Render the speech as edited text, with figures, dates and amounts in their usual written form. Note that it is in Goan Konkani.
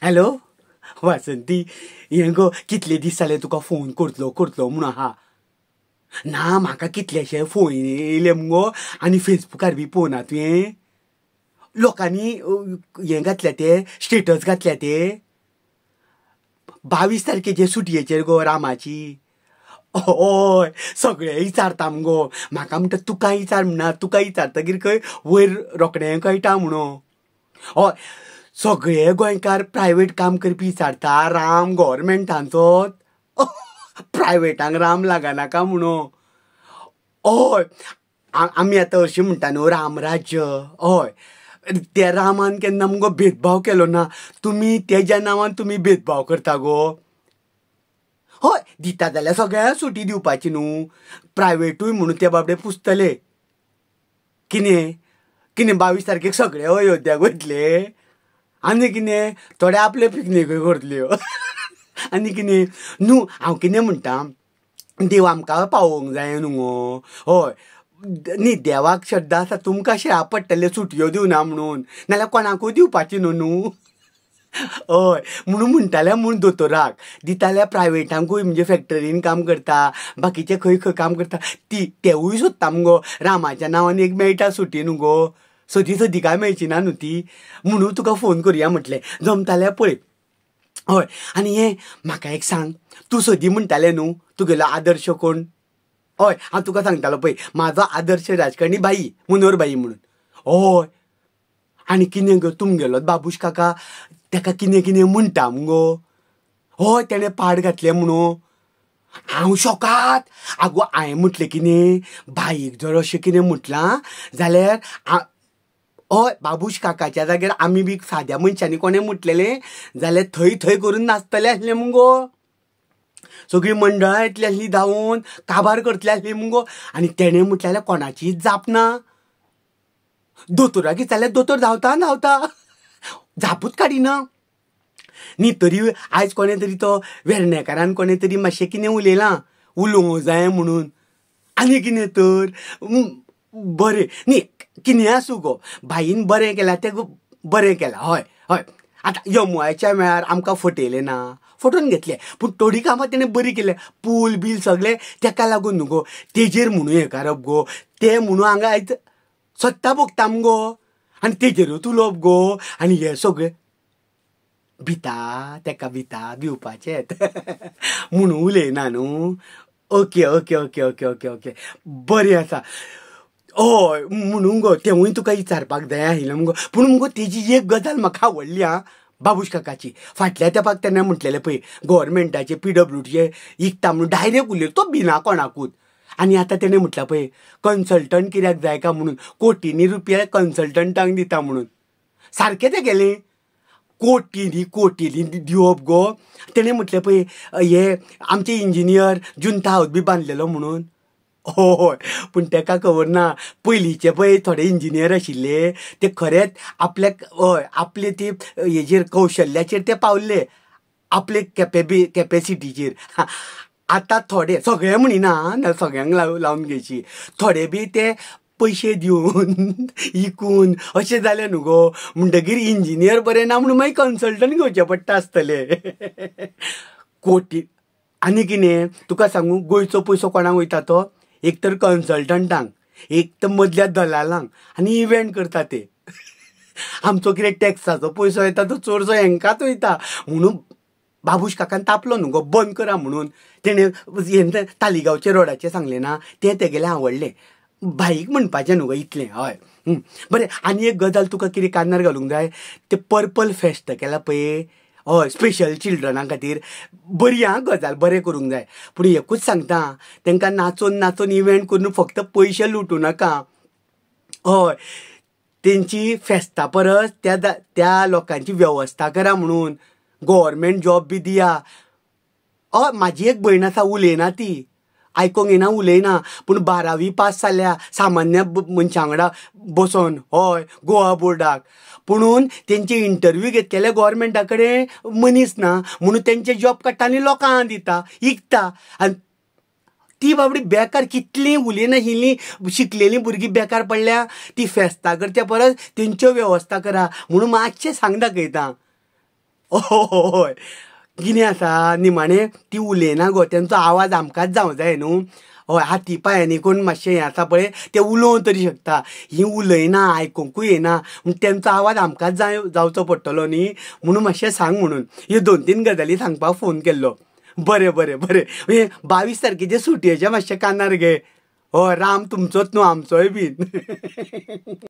हॅलो वासंती, हें गो कितले दीस जाले तुका फोन करतलो करतलो म्हणून आहा. ना म्हाका कितलेशे फोन येयले मुगो आनी फेसबुकार बी पळोवना तुवें? लोकांनी हें घातल्या ते स्टेटस घातल्या ते 22 तारखेचे सुटयेचेर गो रामाची. हय सगळे विचारता मुगो म्हाका, म्हणटा तुका विचार म्हणा, तुका विचारतकीर खंय वयर रोखडें कळटा म्हणून. हय सगळे गोंयकार प्रायवेट काम करपी विचारता राम गव्हर्मेंटांचो, प्रायवेटांक राम लागनाका म्हणून. हय आमी आतां अशें म्हणटा न्हू रामराज्य. हय त्या रामान केन्ना मुगो भेदभाव केलो ना, तुमी तेज्या नांवान तुमी भेदभाव करता गो. हय दिता जाल्यार सगळ्यांक सुटी दिवपाची न्हू, प्रायवेटूय म्हणून ते बाबडे पुसतले. कितें कितें 22 तारखेक सगळे अयोध्याक वयतले आनी कितें थोडे आपले पिकनीकूय करतल्यो आनी कितें न्हू. हांव कितें म्हणटा, देव आमकां पावोवंक जाय न्हू गो. हय न्ही देवाक श्रद्धा आसा, तुमकां श्राप पडटले सुटयो दिवना म्हणून, नाल्यार कोणाकूय दिवपाची न्हू न्हू. हय म्हणून म्हणटाले म्हूण दोतोराक दिताले, प्रायवेटांकूय म्हणजे फॅक्टरीन काम करता बाकीचे खंय खंय काम करता ती तेवूय सोदता मुगो रामाच्या नांवान एक मेळटा सुटी न्हू गो, सदी सदी काय मेळची ना न्हू ती, म्हणून तुका फोन करुया म्हटलें जमताले पळय. हय आनी हें म्हाका एक सांग, तूं सदी म्हणटालें न्हू तुगेलो आदर्श कोण? हय हांव तुका सांगतालो पळय म्हाजो आदर्श राजकारणी बाई मनोहर बाई म्हणून. हय आनी कितें गो तुमगेलो बाबूश काका तेका कितें कितें म्हणटा मुगो? हय तेणें पाड घातलें म्हणून हांव शॉकात. आगो हांवें म्हटलें कितें बाईक जर अशें कितें म्हटलां जाल्यार हय बाबूश काकाच्या जाग्यार आमी बी साद्या मनशांनी कोणें म्हटलेलें जाल्यार थंय थंय करून नाचतले आसले मुगो, सगळीं मंडळां येतली आसली धांवून काबार करतली आसली मुगो. आनी तेणें म्हटलें जाल्यार कोणाचीच जाप ना, दोतोराक विचारल्यार दोतोर धांवता धांवता जापूच काडिना. न्ही तरी आयज कोणें तरी तो वेर्णेकारान कोणें तरी मातशें कितें उलयलां उलोवंक जाय म्हणून आनी कितें तर बरें न्ही कितें आसूं गो बाईन बरें केलां तें बरें केलां. हय हय आतां यमुआच्या वेळार आमकां फटयलें ना, फटोवन घेतलें, पूण थोडीं कामां तेणें बरीं केल्या, पूल बील सगळें तेका लागून न्हू गो तेजेर म्हणून हें करप गो, तें म्हणून हांगा आयज सत्ता भोगता मुगो आनी तेजेरूच उलोवप गो. आनी हें सगळें भिता तेका भिता भिवपाचें म्हणून उलयना न्हू. Okay okay okay okay okay okay बरें आसा. हय म्हणून गो तेवूय तुका विचारपाक जाय आशिल्लें मुगो. पूण मुगो तेजी एक गजाल म्हाका आवडली आं बाबूश काकाची, फाटल्या तेंपाक तेन्ना म्हटलेलें पळय गव्हर्मेंटाचे PWDचे इकता म्हणून डायरेक्ट उलयलो तो भिना कोणाकूच. आनी आतां तेणें म्हटलां पळय कन्सल्टंट कित्याक जाय काय म्हणून कोटींनी रुपया कन्सल्टंटांक दिता म्हणून, सारकें तें गेलें कोटींनी कोटींनी दिवप गो. तेणें म्हटलें पळय हे आमचे इंजिनियर जुंता हावस बी बांदलेलो म्हणून. हय पूण तेका खबर ना पयलींचे पळय थोडे इंजिनियर आशिल्ले ते खरेंच आपल्याक हय आपले ते हेजेर कौशल्याचेर ते पावल्ले आपले कॅपेसिटीचेर. आतां थोडे सगळे म्हणिना ना सगळ्यांक लावन घेवची, थोडे बी ते पयशे दिवन इकून अशें जालें न्हू गो, म्हणटकीर इंजिनियर बरें ना म्हणून मागीर कन्सल्टंट घेवचें पडटा आसतलें. कोटी आनी कितें तुका सांगू गोंयचो पयसो कोणाक वयता तो एक तर कन्सल्टंटांक, एक तर मदल्या दलालांक आनी इव्हेंट करता ते. आमचो कितें टॅक्साचो पयसो येता तो चडसो हेंकाच वयता म्हणून बाबूश काकान तापलो न्हू गो बंद करा म्हणून. तेणें तालिगांवचे रोडाचें सांगलें ना तें तेगेलें आवडलें बाईक म्हणपाचें न्हू गो इतलें. हय बरें आनी एक गजाल तुका कितें कानार घालूंक जाय, तें पर्पल फेस्त केलां पळय हय स्पेशल चिल्ड्रना खातीर, बरी आं गजाल बरें करूंक जाय. पूण एकूच सांगता तांकां नाचोन नाचोन इव्हेंट करून फक्त पयशे लुटूं नाका. हय तेंची फेस्ता परस त्या त्या लोकांची वेवस्था करा म्हणून गव्हर्मेंट जॉब बी दिया. हय म्हाजी एक भयण आसा उलयना ती, आयकोंक येना उलयना, पूण 12वी पास जाल्या सामान्य मनशां वांगडा बसोन हय गोवा बोर्डाक, पुणून तेंचे इंटरव्यू घेतलेले गव्हर्मेंटा कडेन मनीस ना म्हणून तेंचे जॉब काडटा आनी लोकांक दिता इकता. आनी ती बाबडी बेकार कितलीं उलयनाशिल्लीं शिकलेलीं भुरगीं बेकार पडल्या, ती फेस्तां करच्या परस तेंच्यो वेवस्था करा म्हणून मातशें सांग दाखयता. हय, कितें आसा निमाणें ती उलयना गो, तेंचो आवाज आमकांच जावं जाय न्हू. हय, हाती पांयांनी कोण मातशें हें आसा पळय ते उलोवंक तरी शकता, ही उलयना, आयकुंकूय येना, म्हूण तेंचो आवाज आमकांच जावचो पडटलो न्ही, म्हणून मातशें सांग म्हणून ह्यो 2-3 गजाली सांगपाक फोन केल्लो. बरें बरें बरें, हे 22 तारखेचे सुटयेचें मातशें कानार घे. हय, राम तुमचोच न्हू, आमचोय बीन.